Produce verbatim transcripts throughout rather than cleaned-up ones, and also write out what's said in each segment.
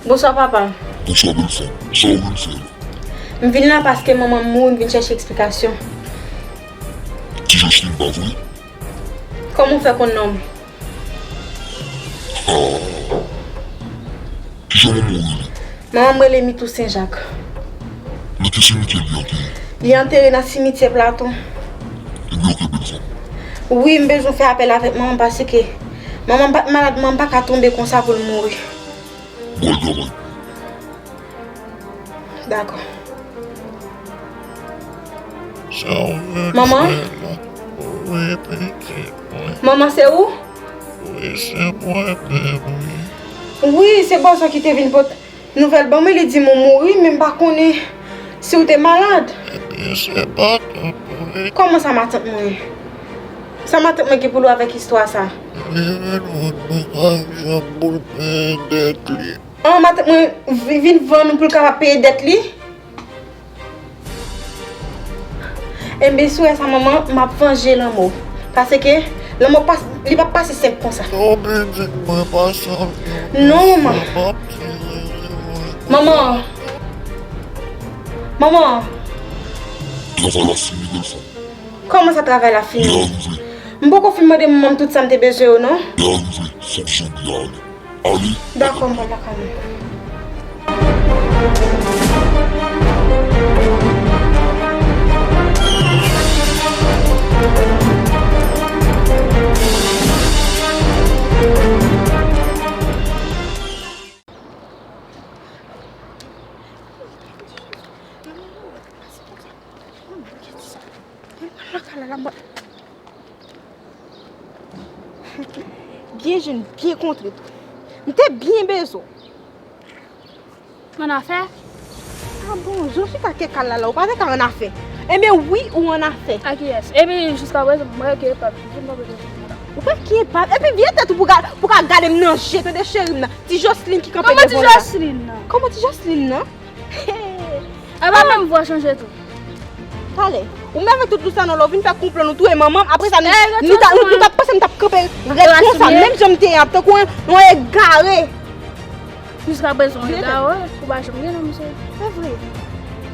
Bonswa, papa. Bonswa, bèl fanm. Sa w vin fè la? M vin la paske manman m mouri, m vin chèche eksplikasyon. Ti Joslin, pa vre? Kòman w fè konn non m? Ah. Kijan manman w rele? Manman m rele Mitou Senjak. Nan ki simityè li antere? Li antere nan simityè Platon. Ebyen, oke, bèl fanm. Wi, m bezwen fè apèl avèk manman m paske manman m pa t malad, manman m pa ka tonbe konsa pou l mouri. Mwen al travay. Dakò. Sa w vin fè la? Manman? Wi, pitit mwen. Manman, se ou? Wi, se mwen menm, wi. Wi, se bòs ou ki te vin pote nouvèl ban mwen, li di m ou mouri, men m pa konnen si w te malad. Ebyen, se matant mwen. Kòman sa matant mwen? Sa matant mwen gen pou l wè avèk istwa sa? Li vin vann nou lajan pou l peye dèt li. An, matant mwen vi- vin vann nou pou l kapab peye dèt li? Enben, si w wè sa, manman, m ap vanje lanmò. Paske lanmò pa, li p ap pase senp konsa. Non, pitit mwen, pa sanble. Non, manman. Manman. Manman. Travay la fini, bèl fanm. Kòman sa, travay la fini? Lè a rive. M poko fin mande manman m tout sa m te bezwen yo, non. Lè a rive, fòk zanmi a ale. Ale. Dakò, m pral lakay mwen. Byen jwenn, byen kontre tou. M te byen bezwen w. Annafè? A bon, jan w chita kèk kal la la, ou pa te ka annafè. Ebyen wi, ou annafè. A kiyès? Ebyen jiskaprezan, mwen ke pap, m pa bezwen. Ou pa ki pap? Epi vye tèt ou pou ka, pou ka gade m nan je, tande cheri m nan. Ti Joslin ki kanpe devan w la. Kòman ti Joslin nan? Kòman ti Joslin nan? E pa menm vwa chanje tou. Talè, ou menm avèk tout dous sa nan lè w vin fè konplo nou touye manman m, apre sa nou, nou ta, nou, nou t ap panse m t ap kanpe rèd konsa, menm jan m te ye a, tankou yon, yon egare. Jiskaprezan, w egare, ou pa janm gen non, mesye. Se vre.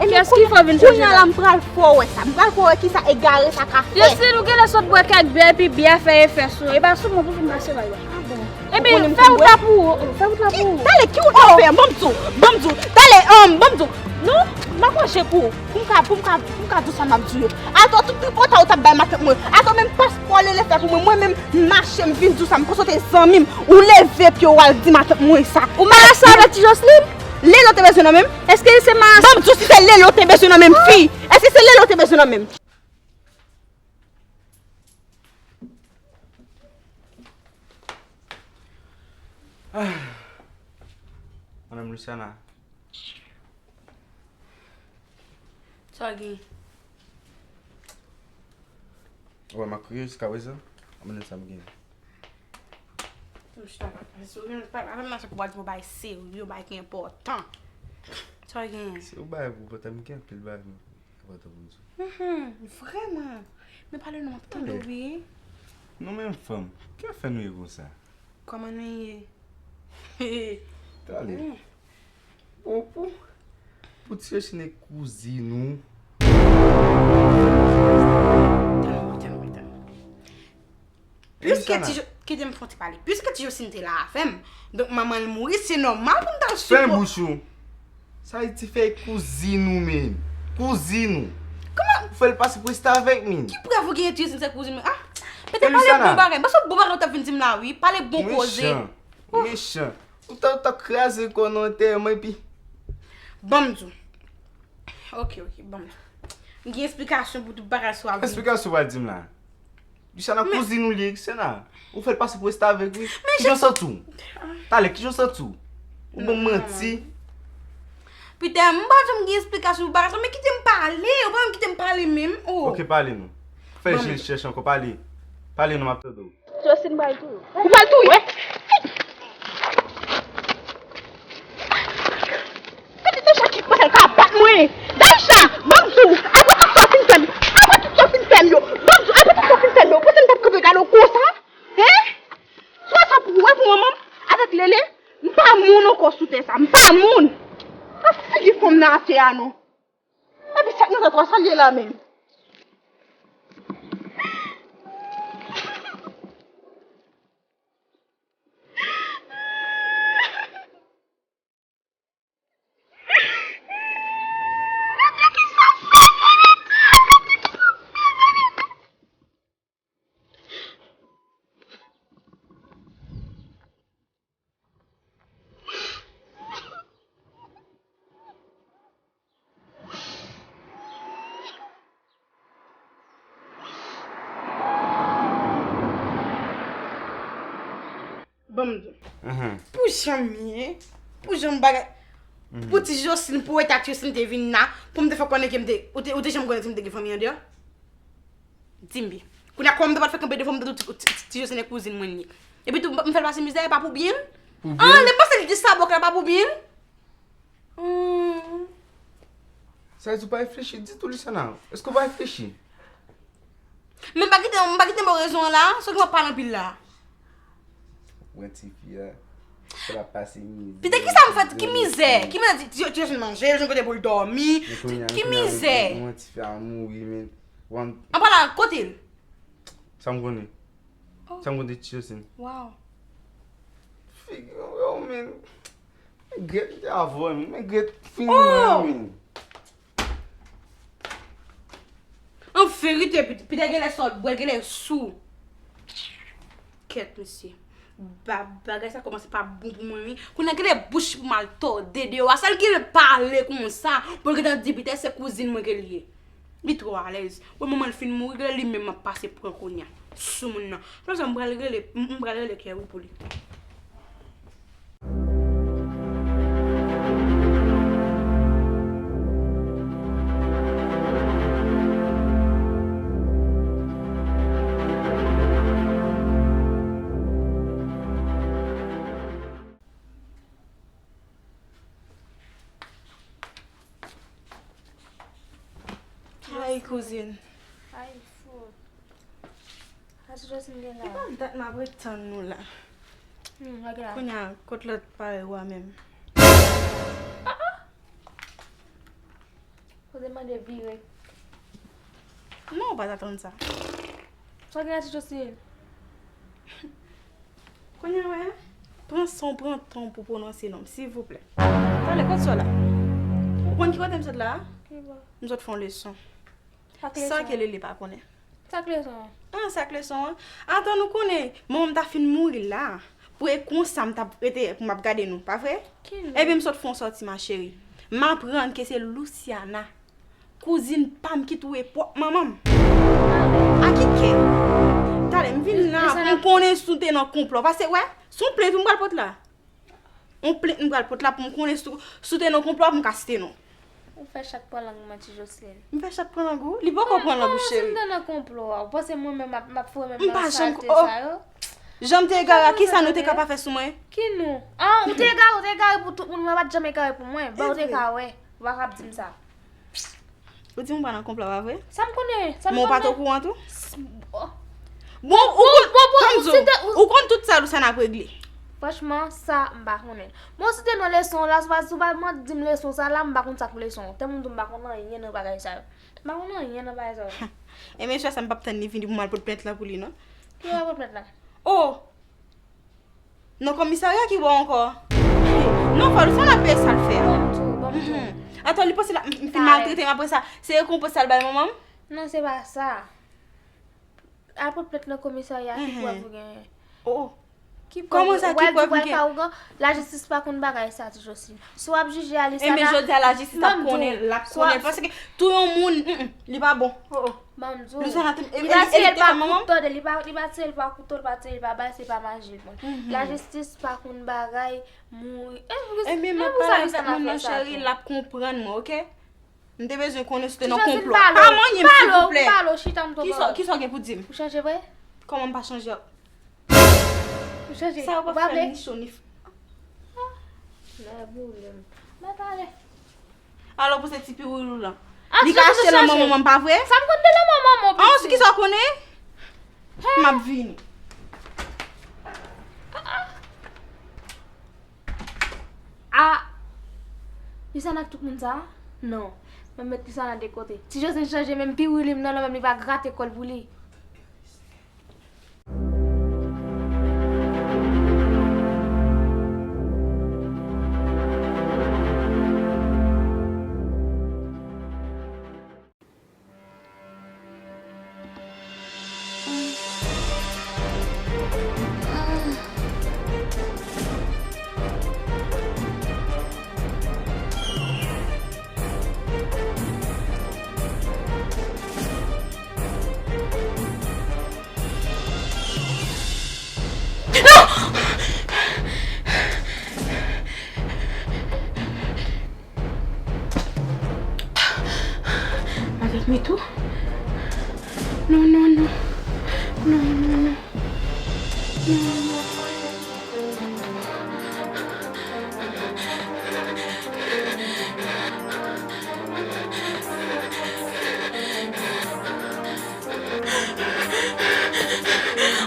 Kiyès ki fè w vin chanje la? Kounye a la, m pral fè w wè sa. M pral fè w wè kisa egare sa ka fè. Joslin, ou genlè sot bwè kèk byè, epi byè fè efè sou ou. E pa sou mwen pou vin pase bay la. A bon. Ebyen, fè wout la pou ou. Fè wout la pou ou. Talè, ki wout la fè? Ban m di w, ban m di w. Talè, ban m di w. Non, m ap ranje pou ou. Pou m ka, pou m ka, pou m ka di w sa m ap di w yo. Atò, tout tripotay ou t ap bay matant mwen. Atò, menm paspò Lele fè pou mwen. Mwen menm, m mache, m vin di w sa. M panse w te zanmi m. Ou leve pye w al di matant mwen sa. Ou malasa avèk ti Joslin? Lele w te bezwen nan men m? Èske se malasa? Ban m di w si se Lele w te bezwen nan men m, fi. Èske se Lele w te bezwen nan men m? Ah. Madanm Luciana. Sa w gen? Ou wè m ap kriye jiskaprezan? Mande sa m gen. Ou chita pa, si w gen, pa, pa fè m mache pou w al di m yon bagay serye, yon bagay ki enpòtan. Sa w gen? Si w bagay pou pote m gen anpil bagay. Enpòtan pou m di w. Mhm, vrèman. Men pale non, m ap tande w byen. Non, men fanm, ki fè nou ye konsa? Kòman nou ye? Talè. Bon, pou, pou ti Joslin kouzin ou. Tann, tann, tann. Piske ti Jo-, kite m fè yon ti pale. Piske ti Joslin te la avè m, donk manman l mouri, se nòmal pou m t al sipò- Fèmen bouch ou. Sa Ayiti fè kouzin ou menm. Kouzin ou. Kòman? Ou fè l pase pou restavèk menm. Ki prèv ou genyen ti Joslin se kouzin mwen? Ah, pete pale bon bagay. Bon, se bon bagay ou t ap vin di m la, wi. Pale bon koze. Mechan. Mechan. Ou t ap, t ap kraze kò nan antèman epi. Ban m di w. Ok, ok, ban m. M gen esplikasyon pou tout bagay sa w ap di. Esplikasyon w ap di m la. Luciana, kouzin ou li ye, Luciana. Ou fè l pase pou restavèk, wi. Kijan w santi w? Talè, kijan w santi w? Ou ban m manti. Pita, m pa janm gen esplikasyon pou bagay sa, men kite m pale, ou pa menm kite m pale menm. Oh. Ok, pale non. Fè je chèch ankò, pale. Pale non, m ap tande w. Joslin pral touye w. Ou pral touye? Pitit Daïcha ki panse l ka bat mwen. Daïcha, ban m di w, apre tout sa w fin fè m, apre tout sa w fin fè m yo, ban m di w, apre tout sa w fin fè m yo, ou panse m t ap kanpe gade w konsa? Hein? Swa sa pou wè pou manman m avèk Lele, M pa moun ankò sou tè sa. M pa moun. Sa figi fanm nan atè a non. Epi sèt nan twa sa l ye la menm. Ban m di w. Pou jan m ye, pou jan m bagay, pou ti Jocelyn, pou eta ti Jocelyn te vin la, pou m te fè konnen ke m te, ou te, ou te janm konnen si m te gen fanmi andeyò? Di m byen. Kounye a, kòman m ta pral fè kanpe devan m, m ta di w ti, ti, ti Jocelyn e kouzin mwen li ye. Epi tou, m fè l pase mizè, e pa pou byen l? Pou byen l? Ah, lè m panse li te sa bòk la, pa pou byen l? Hmm. Sa vle di w pa reflechi ditou, Luciana. Èske w pa reflechi? Men m pa kite, m pa kite bò rezon an la, sou ki w ap pale anpil la. Ou wè ti fi a, fè l ap pase mizè. Pita ki sa m fè, ki mizè? Ki mizè? Ti, ti, ti jwenn manje, li jwenn kote pou l dòmi. Men kounye a, ki mizè? Yon ti fi a mouri, men. An pala, kote l? Sa m konnen. Oh. Sa m konnen, ti Jocelyn. Wow. Figi w, yo, men. Men Grèt, m te avè w, men Grèt fini, men. An verite, Pita, Pita genlè sòt bwè, genlè sou. Kèt, mesye. Ba-, bagay sa kòmanse pa bon pou mwen, wi. Kounye a, genlè bouch pou m al tòde deyò a. Sa l genlè pale konsa. Pou l gentan di, Pita, se kouzin mwen ke l ye. Li twò alèz. Wè manman l fin mouri, genlè li menm m ap pase pran kounye a. Soumoun nan. Lòt jou, m pral rele, m, m pral rele Kerry pou li. Ay, kouzin. Ay, fou. Ati Jocelyn gen la. E pa dat m ap ret tann nou la. Hmm, lage la. Kounye a, kot lòt parèy ou a menm? Ah, ah. Kote mande vire. Non, ou pa t atann sa. Sa gen Ati Jocelyn? Kounye a, wè, pran san w pran tan w pou pwononse non m, silvouplè. Talè, kote sa w la? Ou konn ki kote m sot la a? Ki bò? M sot fè yon leson. Sa k leson an? Sa ke Lele pa konnen. Sa k leson an? Ah, sa k leson an? Atan, nou konnen, manman m ta fin mouri la. Pou e konsa m t ap rete pou m ap gade nou, pa vre? Ki nou? Ebyen, m sot fè yon sòti, ma chérie. M aprann ke se Luciana, kouzin pa m, ki touye pwòp manman m. A ki kè? Talè, m vin la pou m konnen si w te nan konplò. Paske, wè, se yon plent wi m pral pote la. Yon plent m pral pote la pou m konnen si w, si w te nan konplò pou m ka site non w. Ou fè chat pran lang mwen, Ti Jocelyn. M fè chat pran lang ou? Li poko pran lang ou, cheri. Kòman si m te nan konplò a? Ou panse mwen menm m ap, m ap foure menm nan salte sa yo? Jan m te egare a, kisa nou te ka pa fè sou mwen? Ki nou? Ah, ou te egare, ou te egare pou tout moun, mwen pa t janm egare pou mwen. Bon, ou te ka wè. Ou pa kab di m sa. Ou di m ou pa nan konplò, pa vre? Sa m konnen, sa m konnen. Men ou pa t okouran tou? Bon, ou konn, tann di w, ou konn tout sa Luciana ap regle. Franchman, sa m pa konnen. Bon, si te nan leson la, si w pa, si w pa mande di m leson sa la, m pa konn sa k leson. Tèlman m di w m pa konn anyen nan bagay sa yo. M pa konn anyen nan bagay sa yo. E mesye sa m p ap tann li vini pou m al pot plent la pou li, non. Ki w al pot plent la? Oh! Nan komisarya ki bò ankò? Non, fò l fè l ap peye sa l fè a. Bon, m di w, bon, m di w. Atan, li panse l ap, m, m fin maltrete m apre sa. Se rekonpans sa l bay manman m? Non, se pa sa. Al pot plent nan komisarya, ki prèv ou genyen? Oh, oh. Ki prèv? Kòman sa, ki prèv m gen? Lajistis pa konn bagay sa, Ti Jocelyn. Si w ap jije a, li sa. Ebyen, jodi a lajistis ap konnen, l ap konnen l, paske tou yon moun, mm, mm, li pa bon. Oh, oh. Ban m di w. Li pa tiye l pa kouto, li pa, li pa tiye l pa kouto, li pa tiye l pa bal, se pa maji l pran. Lajistis pa konn bagay, mouri. Ebyen, m ap pale avèk moun nan, cheri, l ap konprann mwen, oke? M te bezwen konnen si w te nan konplò. Pa manyen m, silvouplè. Pale w, chita m twò. Kisa, kisa w gen pou di m? Ou chanje vre? Kòman m pa chanje? Ou chanje? Sa yo pa fè ni cho ni f-, ah, la boule m. Mwen pale. Alò pou se ti piwoulou lan. Li ka achte lanmò manman m, pa vre? Sa m konn de lanmò manman w, piti. An, kisa w konnen? M ap vini. Ah, ah. Ah! Lisana ak tout moun sa a? Non. Mwen met Lisana de kote. Ti Josline chanje menm pi wi li menm nan, menm li pa grate kò l pou li. Avèk Mitou? Non, non, non. Non, non, non. Non, non.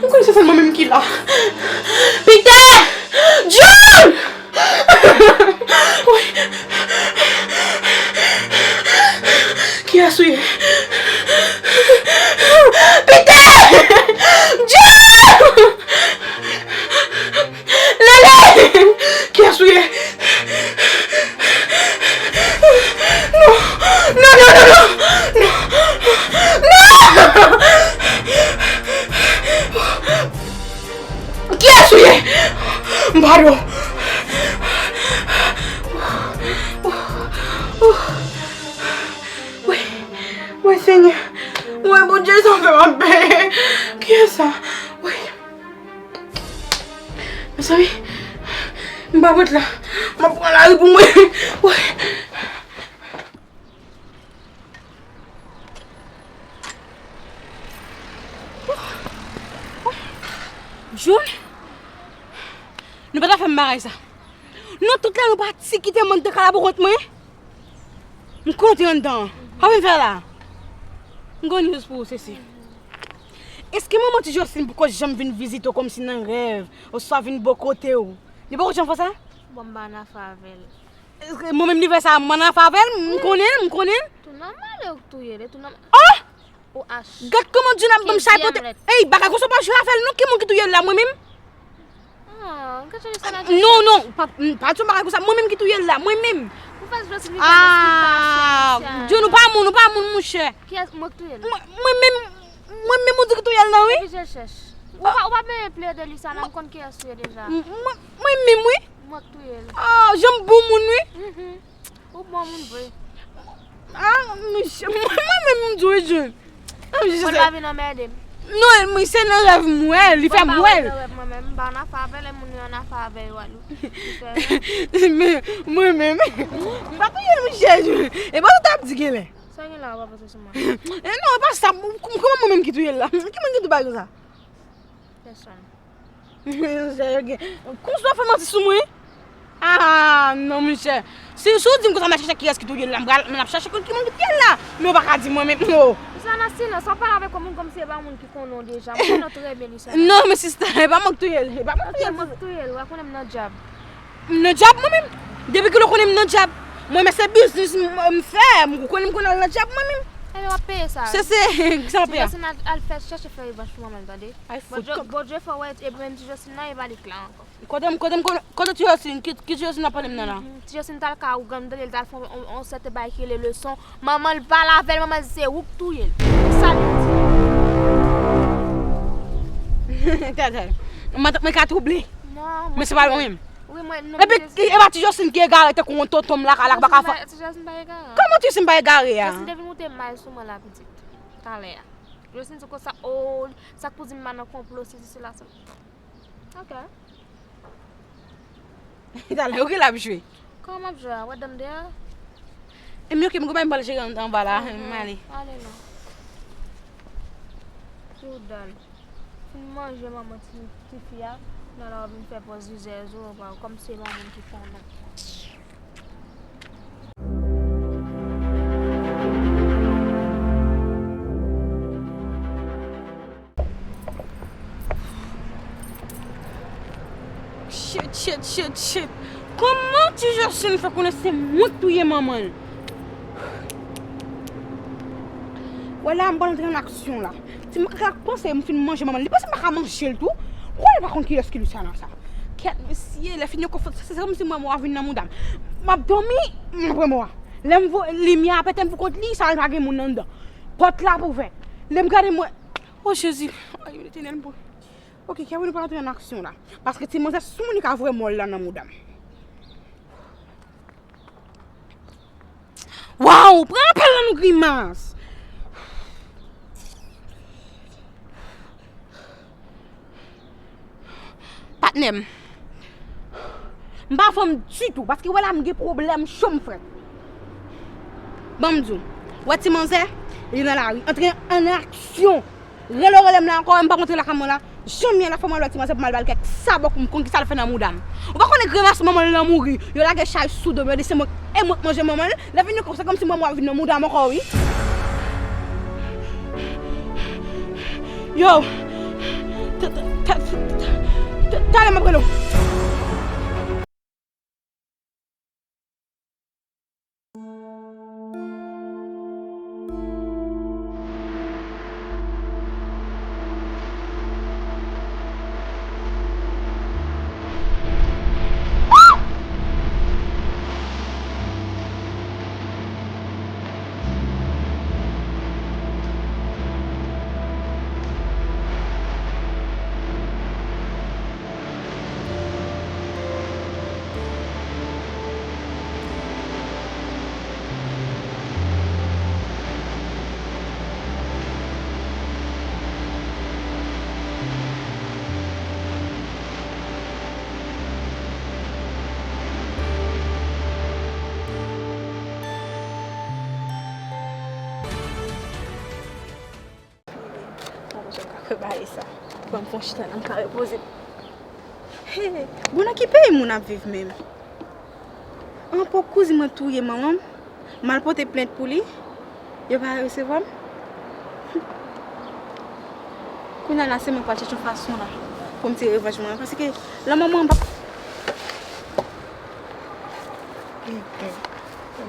Ou konn se sèl mwen menm ki la. Pete! Jun! Woy! Kiyès ou ye? Pete! Jun! Lele! Kiyès ou ye? Non! Non, non, non, non! Non! Non! Kiyès ou ye? M pa dwe. Wi, wi, Senyè. Wi, Bondye, sa fè m ap peye. Kiyès sa? Wi. Mezanmi, m pa ret la. M ap pran lari pou mwen. Woy. Jun, nou pa ta fè m bagay sa. Nou tout la nou pati kite mwen nan kay la pou kont mwen. M konn ou te anndan an. Pa vin fè la. M gon news pou ou, Sesi. Èske manman ti Josline poko janm vin vizite w kòmsi nan rèv, oswa vin bò kote w? Li poko janm fè sa? Bon, m pa nan afè avè l. Èske mwen menm li fè sa, mwen nan afè avè l, m konnen l, m konnen l. Tou nan malè ou k touye l, tou nan... Oh! O H. Gad kòman Jun ap ban m chay pote. Ey, bagay konsa w pa jwe avè l non, ki moun ki touye l la, mwen menm? Ah, gad jan li sa nan... Non, non, pa, pa di yon bagay konsa, mwen menm ki touye l la, mwen menm. Ou fè Josline vin nan esplikasyon. Ah, Jun, ou pa moun, ou pa moun, monchè. Kiyès, mwen k touye l? Mwen, mwen menm, mwen menm ou di ki touye l la, wi. Epi je l chèch. Ou pa, ou pa menm plede li sa, nan m konn kiyès ou ye deja. Mwen, mwen menm, wi. Mwen k touye l. Ah, jan m bon moun, wi. Mhm. Ou bon moun vre. Ah, monchè, mwen, mwen menm m di w, Jun. Mwen pa vin anmède m. Non, mwen se nan rèv m wè, li fè m wè l. Mwen pa wè nan rèv mwen menm, m pa nan afè avè l, e moun yo an afè avè yo alou. Men, mwen menm, m pa touye l, monchè, Jun. E pa sa w t ap di genlè. Sa gen la, w pa panse sou mwen. E non, e pa sa, m, kòman mwen menm ki touye l la? Ki moun ki di w bagay konsa? Pèsonn. Monchè, yo gen. Konsa w fè manti sou mwen? Ah, non, monchè. Si, si w di m konsa, m al chèche kiyès ki touye l la. M pral, m ap chèche konn ki moun ki touye l la. Men w pa ka di mwen menm, non. Lisana, silans, w ap pale avèk yon moun kòmsi se pa yon moun ki konnen w deja. M konnen w trè byen, Lisana. Non, men sista, e pa mwen k touye l. E pa mwen k touye l. Ok, mwen k touye l. W a konnen m nan djab. M nan djab, mwen menm? Depi kilè w konnen m nan djab? Mwen menm se biznis m, m fè. M konnen m konn al nan djab, mwen menm. Ebyen, w ap peye sa. Se, se, sa w ap peye? Ti Josline al, al fè, chèche fè revanch pou manman l, tande. Ay, fout. Bondye, Bondye fè w wè, e menm ti Josline nan, e pa li k la ankò. Kote m, kote m, kote, kote ti Josline? Ki, ki ti Josline w ap pale m nan la? Mhm. Ti Josline t al ka ougan, m tande l t al fè yon, yon, yon sèten bagay ki rele leson. Manman l pale avè l, manman l di se ou k touye l. Sa l di? Tande, mwen ka twouble. Non, men se pa mwen menm. Wi, mwen, non. Epi, e pa ti Josline ki egare tankou yon tonton m lakay la, ki pa ka fè. Ti Josline pa egare. Kòman ti Josline pa egare a? Josline te vin moute may sou mwen la, pitit. Talè a. Josline di konsa, oh, sa k pou di m pa nan konplo, sesi, sela, sa. Ok. Talè, ok, l ap jwe. Kòman m ap jwe a? W ap dan m deyò? Ebyen, ok, m gen bagay m pral jere anba la, m ale. Ale non. Pou dal. Fin manje manman ti, ti fi a, nan la w ap vin fè pòz rizèz ou, kòm se yon moun ki konnen. Shit, shit, shit, shit. Kòman ti Josline fè konnen se mwen k touye manman l? Wè la, m pral antre nan aksyon la. Ti makak panse m fin manje manman l. Li panse m pa ka manje l tou. Kwè li pa konn kilès ki Luciana sa. Kèt mesye, lè fini konfwontasyon, se kòmsi m wè mò a vin nan mouda m. M ap dòmi, m ap wè mò a. Lè m voye limyè a pete m poukont li, sa pa gen moun anndan. Pòt la ap ouvè. Lè m gade m wè, o Jezi, ay Letènèl, m pran. Oke, kè nou pral antre nan aksyon la. Paske ti manzè sou moun li ka voye mò l la nan mouda m. Waw, pran apèl nan nou grimas. Patnè m. M pa anfòm ditou, paske wè la m gen pwoblèm cho m frèt. Ban m di w, wè ti manzè, li nan lari. Antre an aksyon. Rele w rele m la ankò, m p ap rantre lakay mwen la. Jan m ye la, fò m al wè ti manzè pou m al ba l kèk sabò pou m konn kisa l fè nan mouda m. Ou pa konnen grimas manman l lan mouri. Yo lage chay sou do m, yo di se mwen, e mwen k manje manman l. Lè vini konsa, kòmsi mwen, mwen ap vin nan mouda m ankò, wi. Yo! Ta-, ta-, ta-, ta-, ta-, Talè m ap rele w. Mwen bezwen ka fè bagay sa. Ban m fè yon chita la, m ka repoze. Hey, bon, nan ki peyi moun ap viv menm? An, pou kouzin mwen touye manman m, m al pote plent pou li, yo pa resevwa m. Kounye a la, se mwen k pral chèche yon fason la pou m tire revanj mwen, paske lan manman m p ap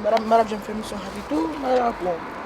Madanm, madanm Jan fè misyon sa tou, madanm ap bon.